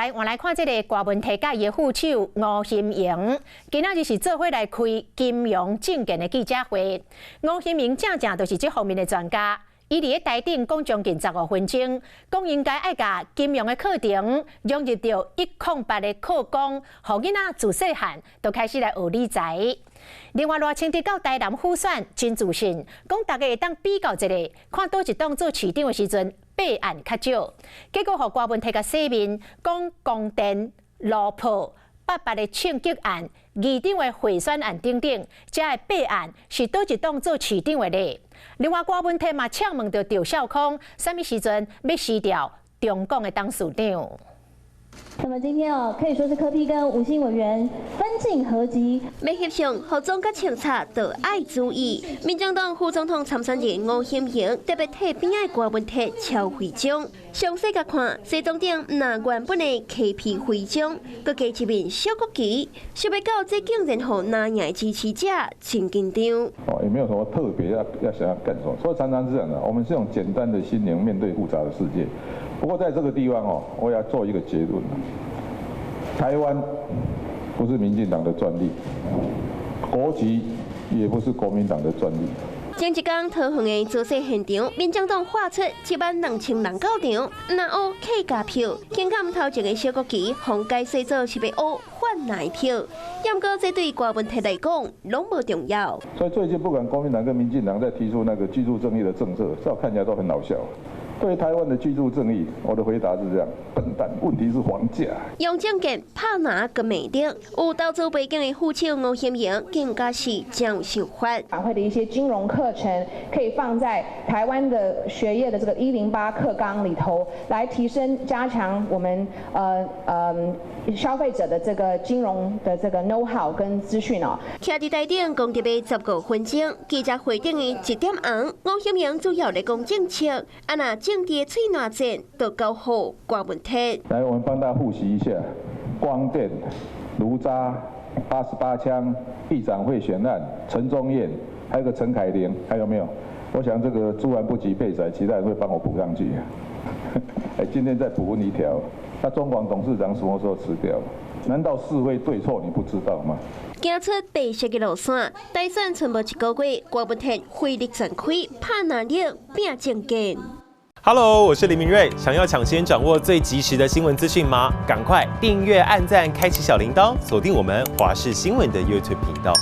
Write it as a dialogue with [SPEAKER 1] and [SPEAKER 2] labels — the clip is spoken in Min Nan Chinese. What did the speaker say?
[SPEAKER 1] 來換來看這个郭文悌佮伊的副手吳欣盈，今仔日是做伙來開金融政見的記者會。吳欣盈正正就是這方面的專家，伊佇咧台頂講將近15分鐘，講應該愛共金融的課程融入著108的課綱，予囡仔自細漢就開始來學理財。另外，賴清德到台南輔選真自信，講大家會當比較一下，看佗一黨做市長的時陣弊案較少，結果予郭文悌共洗面，講光電、路破、八八的槍擊案、議長的賄選案等等，這个弊案是佗一黨做市長的咧。另外，郭文悌嘛嗆問著趙少康，啥物時陣欲辭掉中廣的董事長？
[SPEAKER 2] 那麼今天哦，可以說是柯 P 跟吳欣委員分進合擊。
[SPEAKER 3] 欲翕相，服裝佮穿插都愛注意。民進黨副總統參選人吳欣盈特別替邊仔郭文悌超徽章。詳細共看，西裝頂若原本的 KP 徽章，閣加一面小國旗，想欲到這竟然予藍營支持者真緊張。
[SPEAKER 4] 哦，也沒有什麼特別要想要幹什麼，所以常常是這樣的，我們是用簡單的心靈面對複雜的世界。不過在這個地方哦，我要做一個結論。台灣不是民進黨的專利，國籍也不是國民黨的專利。
[SPEAKER 3] 前一工桃園的造勢現場，民進黨喊出7萬2千人到場，若烏客家票，肩扛頭前的小國旗，予解說做是欲烏泛藍票。毋過這對郭文悌來講，攏無重要。
[SPEAKER 4] 所以最近不管國民黨跟民進黨在提出那個居住正義的政策，這看起來都很好笑。對台灣的居住正義，我的回答是這樣：笨蛋，問題是房價。
[SPEAKER 3] 用政見拍藍佮美德，有投資背景的副手吳欣盈更加是真有想法。
[SPEAKER 5] 法會的一些金融課程，可以放在台灣的學業的這個108課綱裡頭，來提升加強我們消費者的這個金融的這個 know how 跟資訊哦。
[SPEAKER 3] 徛佇台頂講著欲15分鐘，記者會頂的一點紅，吳欣盈主要來講政策，啊若政治的喙瀾戰，就交予郭文悌。
[SPEAKER 4] 來，我們幫大家複習一下：光電、爐渣、88槍、議長賄選案、陳宗彥，還有個陳凱琳，還有沒有？我想這個朱完不及備載，其他人會幫我補上去。哎，今天再補問一條，那中廣董事長什麼時候辭掉？難道是非對錯你不知道嗎？
[SPEAKER 3] 行出白色的路線，大選賰無一個月，郭文悌火力全開，拍藍綠拼政見。
[SPEAKER 6] Hello，我是林明瑞。想要搶先掌握最及時的新聞資訊嗎？趕快訂閱、按讚、開啟小鈴鐺，鎖定我們華視新聞的 YouTube 頻道。